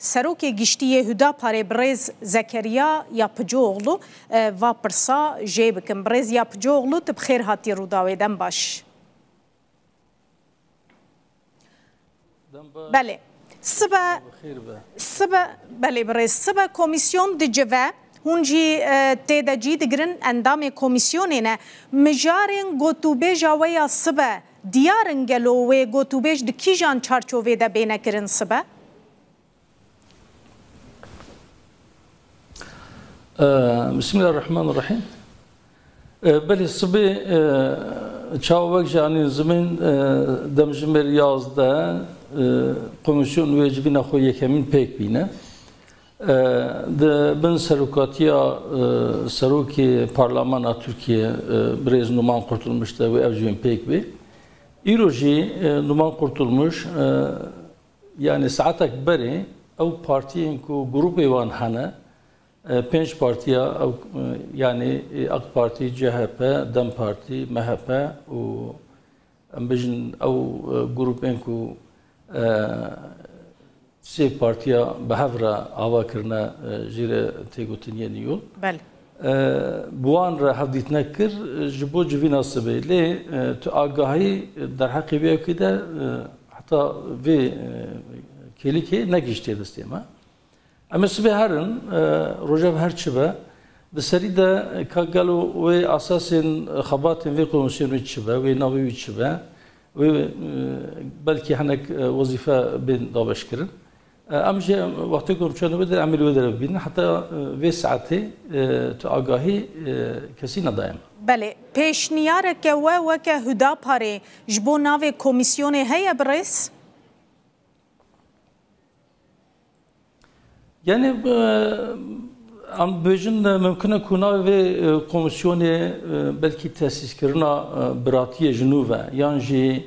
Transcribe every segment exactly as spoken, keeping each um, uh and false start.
Serokê Giştî yê Hudaparê birêz Zekeriya Yapıcıoğlu, e, va pirsa jê bikim. Birêz Yapıcıoğlu, tu bi xêr hatî Rûdawê, dem baş. Dem baş. Belê. Sibe, Xêr be. Sibe, belê birêz. Sibe komîsyon dicive, hûn jî, e, tê de cî digirin, endamê komîsyonê ne. Mijarên gotûbêja we ya sibe diyar in, gelo wê gotûbêj di kîjan çarçovê de bêne kirin sibe? Ee, Bismillahirrahmanirrahim. Ee, belê sibê, e, çawa wek ji anî zimên, e, demjimêr yazdeh, e, komîsyon wê civîna xwe yekemîn pêk bîne. E, di bin serokatiya, e, serokê parlamana Tirkiye, e, birêz Numan Kurtulmuş de wê ev civîn pêk bê. Îro jî, e, Numan Kurtulmuş, e, yanî saetek berê ew partiyên ku grûpê wan hene, e, pênc partiya ew, e, yanî, e, AK Partî, C H P, DEM Partî, M H P û em bijin ew, e, grûpên ku, e, sê partiya bi hev re ava kirine, e, jê re tê gotin Yenî Yol. Belê. E, bi wan re hevdîtinek kir, e, ji bo civîna sibê. Lê, e, tu agahî derheqê vê yekê de, e, heta vê, e, kêlîkê negihiştiye destê me. Em ê sibê herin, e, rojev her çi be, di serî de, e, ka gelo wê esasên, e, xebatên vê komîsyonê çi be, wê navê wî çi be, wê, e, belkî hinek, e, wezîfe bên dabeşkirin. E, em jî wextê ku em çûne wê derê, em ê li wê derê bibînin. Heta, e, vê saetê, e, tu agahî, e, kesî nedaye me. Belê, pêşniyareke we weke Hudaparê ji bo navê komîsyonê heye birêz? Yanî, e, em bêjin, e, mimkun e ku navê vê, e, komîsyonê, e, belkî tesîskirina, e, biratiyê ji nû ve, yan jî,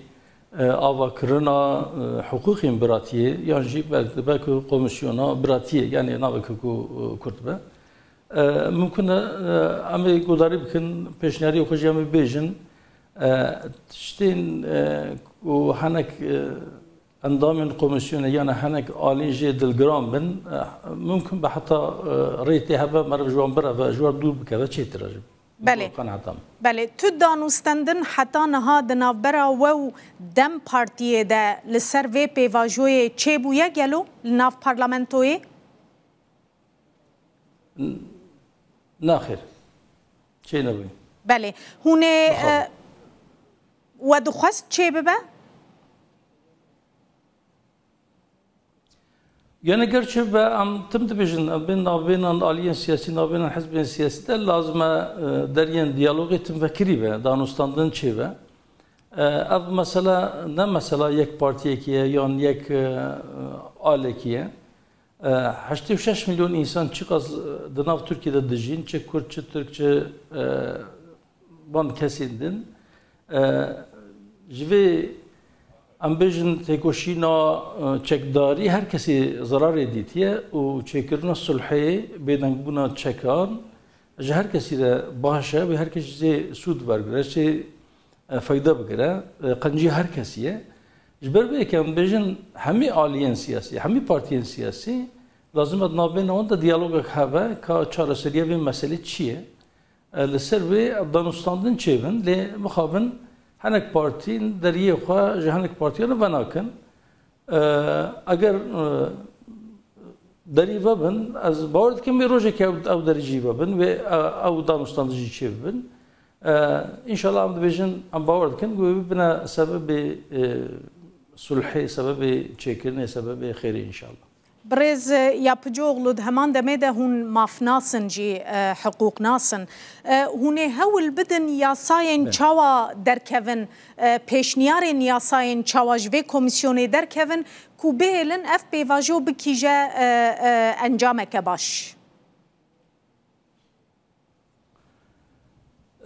e, avakirina, e, hiqûqên biratiyê, yan jî belk-, belkî komîsyona biratiyê, yanî naveke ku, e, kurt be. E, mimkun e, e, em ê guhdarî bikin, pêşniyariyê xwe jî em ê bêjin. E, tiştên, e, ku hinek, e, endamên komîsyonê yan hinek alî jê dilgiran bin, e, mimkun be heta, e, rê tê hebe meriv ji wan bireve, ji wan dûr bikeve çêtir e ji Belê. bo qenaeta min. Belê, tu danûstendin heta niha di navbera we û DEM Partiyê de li ser vê pêvajoyê çêbûye gelo li nav parlamentoyê? N-, naxêr. Çê nebûye. Belê. Hûn ê, Mixabin. e, we dixwest çê bibe? Yanî ger çi be, em tim dibêjin, em bên navbênan aliyên siyasî, navbênan hizbên siyasî de lazim e, e, deriyên diyalogê tim vekirî be, danûstandin çê be. E, ev mesela ne mesela yek partiyekî ye yan yek, e, alekî ye. E, heştê û şeş milyon însan çiqas, e, di nav Tirkiyê de dijîn, çi Kurd, çi Tirk, çi, e, van kesên din. E, ji vê, em bêjin, têkoşîna, e, çekdarî her kesî zerarê dîtiye û çêkirina sulhê, bêdengbûna çekan ji her kesî re baş e, wê her kes ji zê sûd wergire, ji zê, e, feyde bigire, e, qencî her kesî ye. Ji ber vê yekê em bêjin hemî aliyên siyasî, hemî partiyên siyasî lazim e di navbêna wan de diyalogek hebe ka çareseriya vê meselê çi ye. E, li ser wê danûstandin çêbin, lê mixabin hinek partîn deriyê xwe ji hinek partiyan ve nakin. E, eger, e, derî vebin, ez bawer dikim wê rojekê ew, ew derî jî vebin, wê, e, ew danûstandin jî çêbibin. E, înşallah em dibêjin, em bawer dikin ku wê bibine sebebê, e, sulhê, sebebê çêkirinê, sebebê xêrê înşallah. Birêz Yapıcıoğlu, di heman demê de hûn mafnas in jî, e, hiqûqnas in. E, hûn ê hewl bidin yasayên Ne. çawa derkevin, e, pêşniyarên yasayên çawa ji vê komîsyonê derkevin ku bihêlin ev pêvajo bikîje, e, e, encameke baş?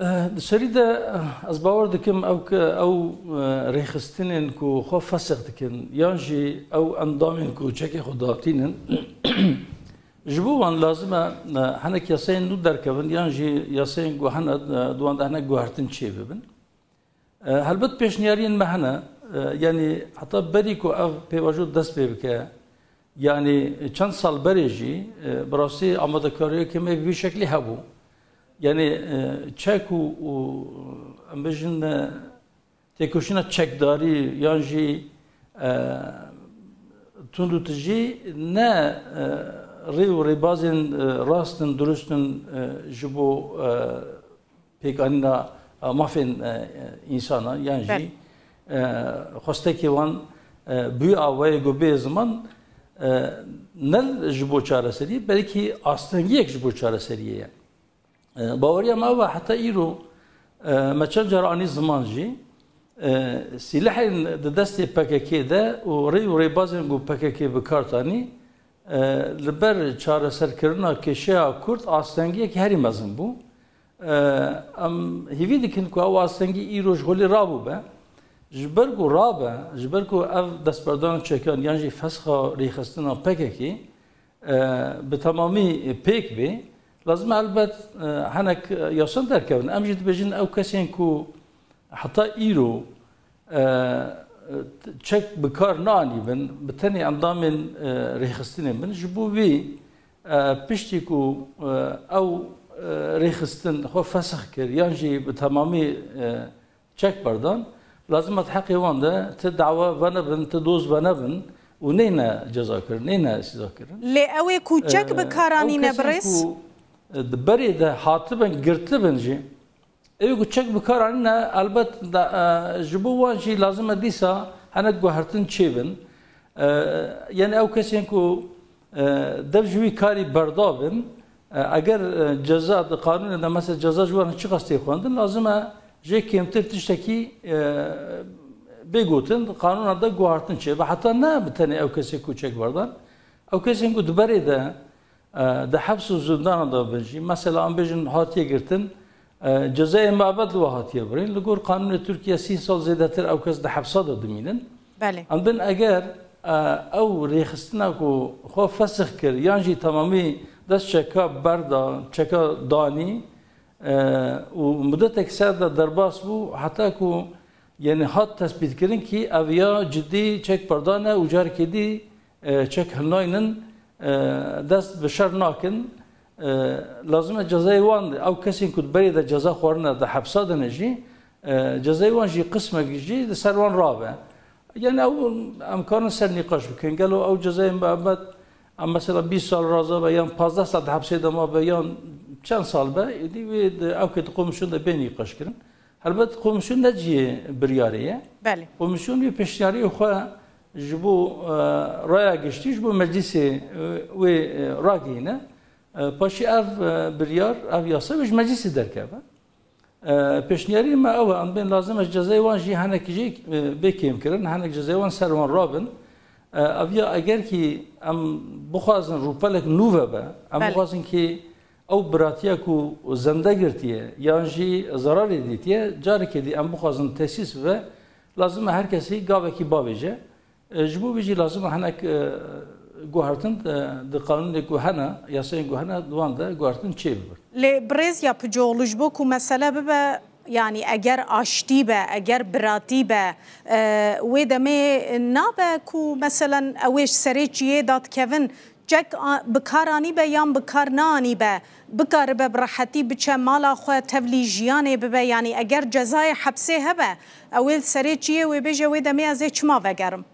Eh, di serî de, eh, ez bawer dikim ew ke, ew, eh, rêxistinên ku xwe fesix dikin, yan jî ew endamên ku çekê xwe datînin, ji bo wan lazim e, eh, hinek yasayên nû derkevin, yan jî yasayên ku hene, eh, di wan de hinek guhertin çêbibin. E, helbet pêşniyariyên me hene. E, yanî heta berî ku ev pêvajo dest pê bike, Yanî çend sal berê jî, e, bi rastî amadekariyeke me bi vî şeklî hebû. Yanî, e, çek û, û, em bêjin, e, têkoşîna çekdarî yan jî, e, tund û tijî ne, e, rê û rêbazên, e, rast in, durust in, e, ji bo, e, pêkanîna, e, mafên, e, e, însanan yan jî, Belê. e, xwestekê wan, e, bi wî awayê ku bê ziman, e, ne ji bo çareseriyê, belkî astengiyek ji bo çareseriyê ye. E, baweriya me ew e, heta îro, e, me çend car anî ziman jî, e, sîlehên di destê P K K de û rê û rêbazên ku P K K bi kar tanî, e, li ber çareserkirina kêşeya Kurd astengiyekî herî mezin bû. E, em hîvî dikin ku ew astengî îro ji holê rabûbe. Ji ber ku rabe, ji ber ku ev destberdana çekan yan jî fesxa rêxistina P K K, e, bi temamî pêk bê, lazim e elbet, e, hinek, e, yasan derkevin. Em jî dibêjin ew kesên ku heta îro, e, çek bi kar neanîbin, bi tenê endamên, e, rêxistinê bin. Ji bo vî, e, piştî ku, e, ew, e, rêxistin xwe fesix kir yan jî bi temamî, e, çek berdan, lazim e di heqê wan de ti dawa venebin, ti doz venebin û neyne cezakirin, neyne sîzakirin. Lê ew ê ku çek Ee, bi kar ew anîne kesên birêz? ku, e, di berê de hatibin, girtibin jî, ew ê ku çek bi kar anîne, elbet da, e, ji bo wan jî lazim e dîsa hinek guhertin çêbin. E, yani ew kesên ku, e, dev ji wî karî berdabin, e, eger, e, ceza di qanûnê de, mesela ceza ji wan çiqas tê xwendin, lazim e jê kêmtir tiştekî, e, bê gotin, di qanûna de guhartin çêbe. Heta ne bi tenê ew kesê ku çek berdan, ew kesên ku di berê de, e, di heps û zindana de bin jî, mesela em bêjin hatiye girtin, e, cezayê mebed li we hatiye birîn, li gor qanûnê Tirkiye sî sal zêdetir ew kes di hepsa de dimînin. Belê. Em bin eger, e, ew rêxistina ku xwe fesix kir, yan jî temamî dest çeka berda, çeka danî, e, û mudetek ser de derbas bû, heta ku, yani, hat tespîtkirin kî ev ya cidî çek berdan e û carekê dî, e, çek hilnaynin, e, dest bi şer nakin. E, lazim e cezayê wan, ew kesên ku di berê de ceza xwarine di hepsa de ne jî, e, cezayê wan jî qismek jî li ser wan rabe. Yani ew em karin ser nîqaş bikin. Gelo ew cezayê mebed, em mesela bîst sal raza be, yan pazdeh sal di hepsê de mabe, yan çend sal be, êdî wê di, ew ke di komîsyon de bê nîqaş kirin. Helbet komîsyon ne cihê biryarê ye. Belê. Komîsyon wê pêşniyariyê xwe ji bo, e, raya giştî, ji bo meclîsê, e, wê, e, ragihîne. E, paşî ev, e, biryar, ev yasa wê ji meclîsê derkeve. E, pêşniyarî me ew e, em bên lazim e ji cezayê wan jî hinek jî, e, bê kêmkirin, hinek cezayê wan ser wan rabin. E, ev ya eger kî em bixwazin rûpelek nû vebe, em Belê. bixwazin kî ew biratiya ku zende girtiye yan jî zerarê dîtiye, carekê dî em bixwazin tesîs bibe, lazim e her kesî gavekî bavêje. E, ji bo vî jî lazim e hinek, e, guhertin, e, di qanûnê ku hene, yasayên ku hene, di wan de guhertin çê bibin. Lê birêz Yapıcıoğlu, ji bo ku mesele bibe, yanî eger aştî be, eger biratî be, e, wê demê nabe ku meselen ew ê ji serê çiyê dadikevin, çek a-, bi kar anîbe yan bi kar neanîbe, bikaribe bi rehetî biçe mala xwe, tevlî jiyanê bibe, yanî eger cezayê hepsê hebe, ew ê li serê çiyê wê bêje, wê demê ez ê çima vegerim?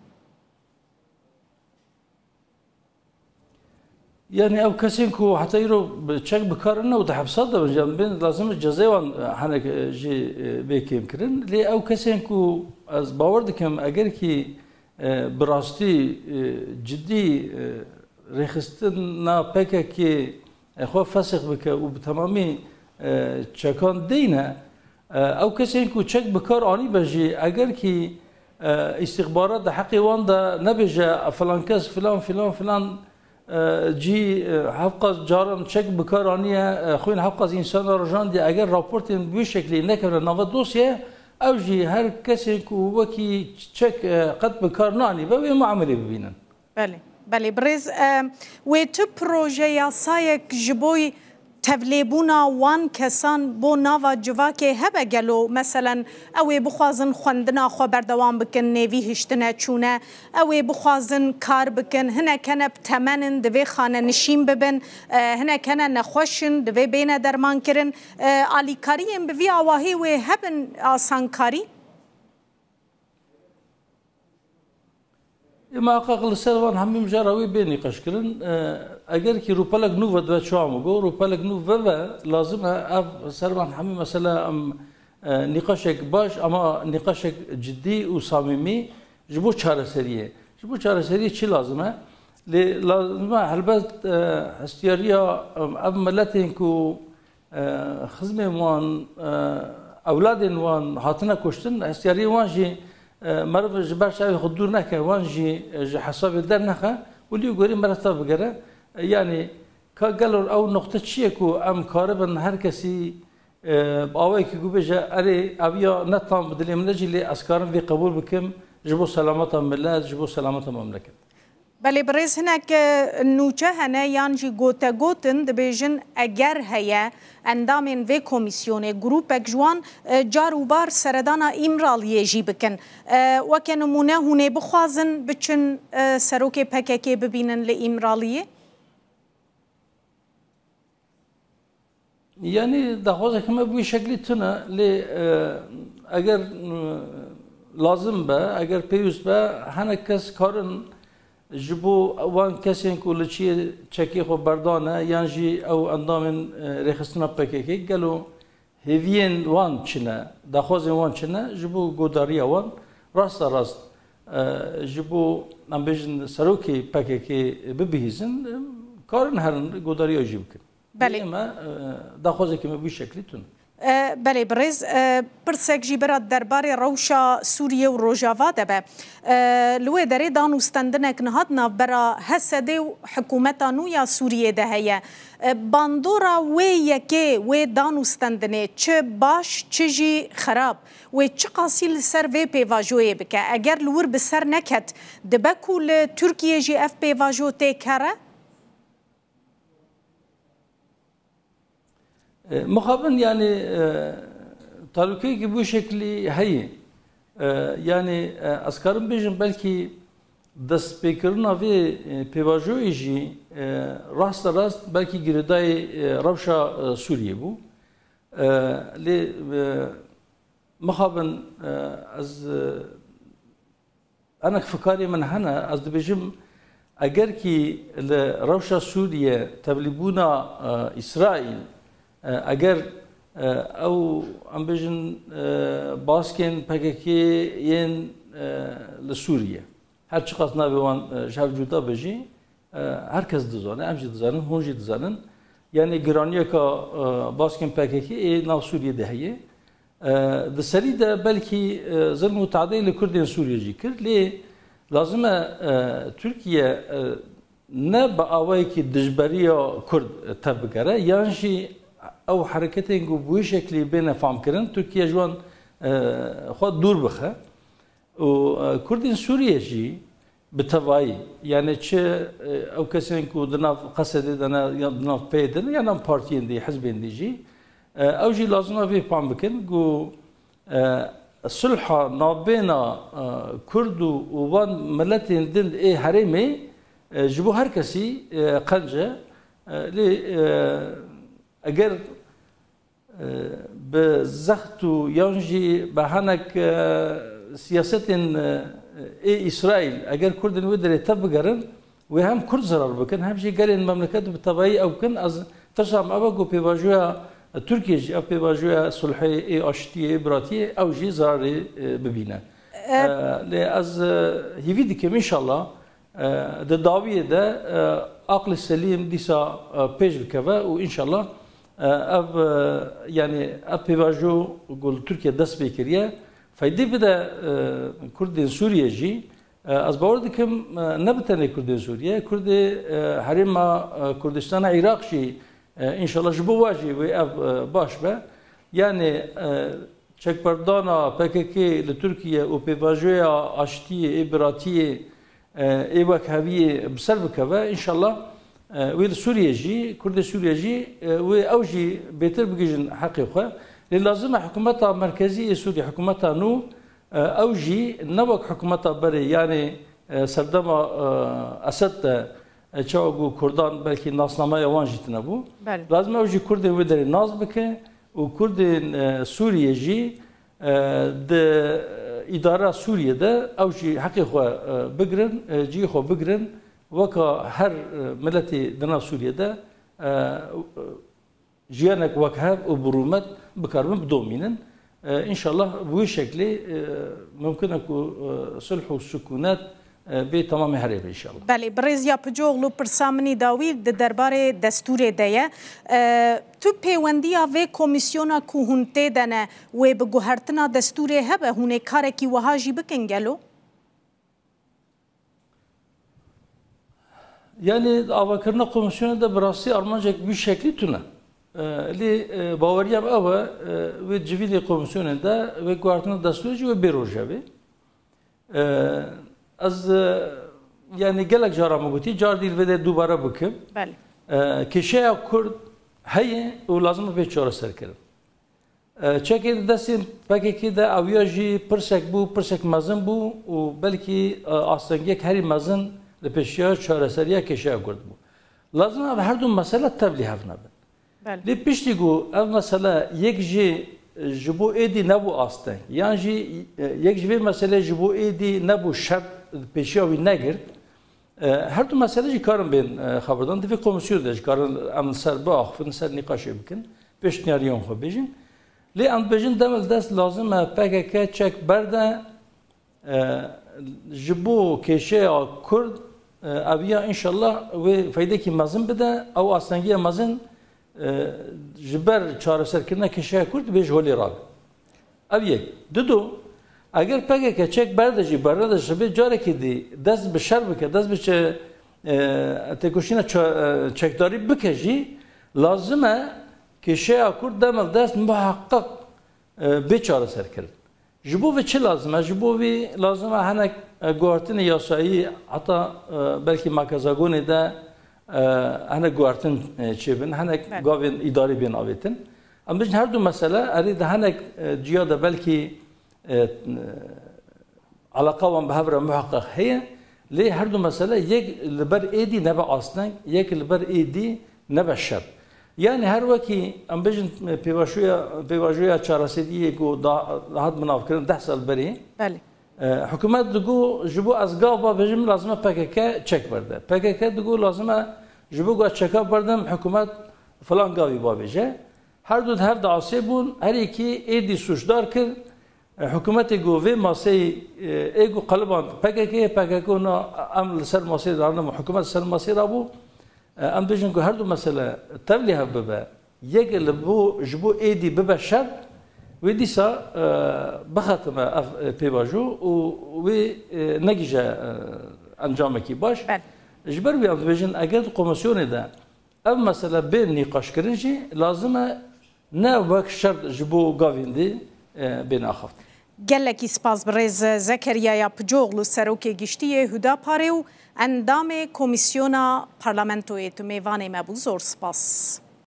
Yani ew kesên ku heta îro bi çek bi kar ne û di hepsa de bin, lazim e cezayê wan, e, hinek, e, jî, e, bê kêmkirin. Lê ew kesên ku ez bawer dikim, eger kî, e, bi rastî, e, cidî, e, rêxistina P K K, e, xwe fesix bike û bi temamî, e, çekan deyne, e, ew kesên ku çek bi kar anîbe jî, eger kî, e, îstîxbarat di heqê wan de nebêje, e, filan kes filan, filan, filan, e, cî, e, hevqas caran çek bi kar aniye, e, xwîn hevqas însana rojandiye, eger raportên bi wî şeklî nekevine nava dosyê, ew jî her kesên ku wekî çek, e, qet bi kar nanîbe wê muamelê bibînin. Belê, belê. Birêz, e, wê tu proje yasayek ji bo tevlêbûna wan kesan bo nava civakê hebe gelo? Meselen, ew ê bixwazin xwendina xwe berdewam bikin, nêvî hiştine çûne, ew ê bixwazin kar bikin, hinek hene bi temen in, divê xanenişîn bibin, e, hinek hene nexweş in, divê bêne dermankirin. E, alîkariyên bi vî awahî wê hebin, asankarî? Ê, muheqeq li ser van hemî mijara wê bê nîqeşkirin. E, eger kî rûpelek nû ve dibe çawa min got, rûpelek nû ve ve lazim e ev ser van hemî mesele em, e, nîqeşek baş, ama nîqeşek cidî û samîmî ji bo çareseriyê. Ji bo çareseriyê çi lazim e? Lê lazim e helbet, e, hestiyariya, em, ev miletên ku e, xizmên wan, e, ewladên wan hatine kuştin, hestiyariyên wan jî, e, meriv ji ber çavê xwe dûr neke, wan jî, e, ji hesabê dernexe û lê gorî meriv tev bigere. E, yanî ka gelo ew noqte çi ye ku em karibin her kesî, e, bi awayekî ku bêje, erê, ev ya ne tam bi dilê min de jî, lê ez karim vê qebûl bikim ji bo selameta milet, ji bo selameta memleket. Belê birêz, hinek, e, nûçe hene yan jî gotegot in, dibêjin eger heye endamên vê komîsyonê, grûpek ji wan, e, car û bar seredana Îmraliyê jî bikin. E, weke nimûne hûn ê bixwazin biçin, e, serokê P K K bibînin li Îmraliyê? Yanî daxwazeke me bi wî şeklî tune, lê, e, eger, e, lazim be, eger pêwîst be, hinek kes karin ji bo wan kesên ku li çiyê çekê xwe berdane yan jî ew endamên, e, rêxistina P K K, gelo hêviyên wan çi ne, daxwazên wan çi ne, ji bo godariya wan rasta rast, e, ji bo, em bêjin, serokê P K K bibihîzin, e, karin herin godariya jî bikin. Belê. Ema, e, daxwazekî me bi wî şeklî tune. E, belê birêz, e, pirsek jî bira derbarê rewşa Sûriye û Rojava de be. E, li wê derê dan û stendinek niha di navbera H S D û hikûmeta nû ya Sûriyê de heye. E, bandora wê yekê, wê dan û stendinê çi baş, çi jî xerab, wê çiqasî li ser vê pêvajoyê bike? Eger li wir bi ser neket, dibe ku li Tirkiyê jî ev pêvajo tê kere? E, mixabin, yanî, e, talûkeyekî bi wî şeklî heye. E, yanî, e, ez karim bêjim, belkî destpêkirina vê, e, pêvajoyê jî, e, raste rast belkî girêdayî, e, rewşa, e, Sûriyê bû. E, lê, e, mixabin, e, ez, e, Hinek fikarê min hene, ez dibêjim, eger kî li rewşa Sûriye tevlîbûna, e, Îsraîl, e, eger, e, ew, em bêjin, e, baskên P K K yên, e, li Sûriye, her çiqas navê wan, e, ji hev cuda be jî, e, her kes dizane, em jî dizanin, hûn jî dizanin. Yanî giraniyeka, e, baskên P K K ê nav Sûriyê de heye. E, di serî de belkî, e, zilm û tadê li Kurdên Sûriyê jî kir, lê lazim e, e, Tirkiye, e, ne bi awayekî dijberiya Kurd, e, tevbigere, yan jî ew hereketên ku bi wî şeklî bêne famkirin, Tirkiye ji wan, e, xwe dûr bixe. Û, e, Kurdên Sûriyê jî bi tevayî, yanî çi, e, ew kesên ku di nav Q S D'ê de ne, ya di nav P Y D'ê de ne, ya nav partiyên dî, hizbên dî jî, e, ew jî lazim e vê fam bikin ku, e, sulha navbêna, e, Kurd û, û van miletên din ê herêmê, e, ji bo her kesî, e, qenc e. E, lê, e, eger e, bi zext û yan jî bi hinek, e, siyasetên, e, ê Îsraîl, eger Kurdên wê derê tev bigerin, wê hem Kurd zerar bikin, hem jî gelên memleket bi tevayî ew bikin. Ez tirsa min ev e ku pêvajoya Tirkiye jî, ev pêvajoya sulhê, ê aştiyê, ê biratiyê, ew jî zerarê, e, bibîne. E, E, lê ez, e, hîvî dikim, înşallah, E, di dawiyê de, e, aqlê selîm dîsa, e, pêş bikeve û înşallah, e, ev, e, yanî ev pêvajo ku li Tirkiye dest pê kiriye, feydê bide, e, Kurdên Sûriye jî. E, ez bawer dikim, e, ne bi tenê Kurdên Sûriye, Kurdê, e, herêma, e, Kurdistana Iraq jî, e, înşallah ji bo wa jî wê ev, e, baş be. Yanî, e, çekberdana P K K li Tirkiye û pêvajoya aştiyê, ê biratiyê, e, ê wekheviyê bi ser bikeve, înşallah, E, wê li Sûriyê jî, Kurdê Sûriyê jî, e, wê ew jî bêtir bigihîjin heqê xwe. Lê lazim e hikûmeta merkezî yê Sûriyê, hikûmeta nû, e, ew jî ne wek hikûmeta berê, yanî, e, serdema, e, Esed de, e, çawa ku Kurdan belkî nasnameya wan jî tune bû. Belê. Lazim e ew jî Kurdên wê derê nas bike û Kurdên, e, Sûriyê jî, e, di îdara Sûriyê de ew jî heqê xwe, e, bigirin, e, cihê xwe bigirin, weka her, e, miletê di nav Sûriyê de, e, jiyanek wekhev û bi rûmet bikaribin bidomînin. E, înşallah bi wî şeklê, e, mimkun e ku, e, sulh û sikûnet, e, bê temamê herê be înşallah. Belê, birêz Yapıcıoğlu, pirsa min î dawî di derbarê destûrê de ye. E, tu pêwendiya vê komîsyona ku hûn tê de ne, wê bi guhertina destûrê hebe, hûn ê karekî wiha jî bikin gelo? Yanî avakirina komîsyonê de bi rastî armancek wî şeklî tune. E, lê, e, baweriya min ew e, e, wê civînê komîsyonê de wê guhertina destûrê jî wê bê rojevê. E, ez, e, yanî gelek caran min gotî, car dî li vê de dubare bikim. Belê. E, kêşeya Kurd heye û lazim e bê çareserkirin. E, çekê di destên P K K de ewiya jî pirsek bû, pirsek mezin bû û belkî, e, astengiyek herî mezin li pêşiya çareseriya kêşeya Kurd bû. Lazim e ev her du mesele tevlî hev nebin. Belê. Lê piştî ku ev mesele yek jî, e, ji bo êdî nebû asteng, yan jî, e, yek ji vê meselê ji bo êdî nebû şert, pêşiya wî negirt, e, her du mesele jî karin bên, e, xeberdan. Di vê komîsyonê de jî karin em li ser biaxifin, ser nîqaşê bikin, pêşniyariyan xwe bêjin. Lê em dibêjin dem li dest lazim e P K K çek berde, e, ji bo kêşeya Kurd, e, eviya înşallah wê feydekî mezin bide, ew astengiya mezin, e, ji ber çareserkirina kêşeya Kurd bê ji holê rabe. Ev yek. Dido, eger P K K çek berde jî, bernede jî bê carekê dî dest bi şer bike, dest bi çe-, e, têkoşîna ça-, e, çekdarî bike jî, lazim e kêşeya Kurd dem li dest muheqeq, e, bê çareserkirin. Ji bo vê çi lazim e? Ji bo vê lazim e hinek, e, guhertinê yasayî, heta, e, belkî makezagonê de, e, hinek guhertin, e, çêbin, hinek Belê. gavên îdarî bên avêtin. Em bijin her du mesele, erê di hinek, e, ciya de belkî, e, eleqa wan bi hev re muheqeq heye, lê her du mesele yek li ber êdî nebe asteng, yek li ber êdî nebe şer. Yanî her wekî em bijin pêvajoya, pêvajoya çareseriyê ku da-, dihat binavkirin deh sal berê, Belê. e, hikûmet digo ji bo ez gav bavêjim lazim e P K K çek berde. P K K digo lazim e ji bo ku ez çeka berdim hikûmet filan gavî bavêje. Her du di hev de asê bûn, her yekî êdî sûcdar kir. E, hikûmetê ku vê maseyê, e, ê ku qeliband P K K, P K K na em li ser masê de ne, hikûmet li ser masê de bû. E, em dibêjin ku her du mesele tevlî hev bibe, yek li bo, ji bo êdî bibe şer, wê dîsa, e, bixetime ev, e, pêvajo û wê, e, negihîje, e, encamekî baş. Belê. Ji ber wî em dibêjin, eger di komîsyonê de ev mesele bên nîqaşkirin jî, lazim e ne wek şert ji bo gavên dî, e, bên axiftin. Gelekî spas birêz Zekeriya Yapıcıoğlu, Serokê Giştî yê Hudaparê û endamê Komîsyona Parlamentoyê, tu mêvanê me bû. Zor spas.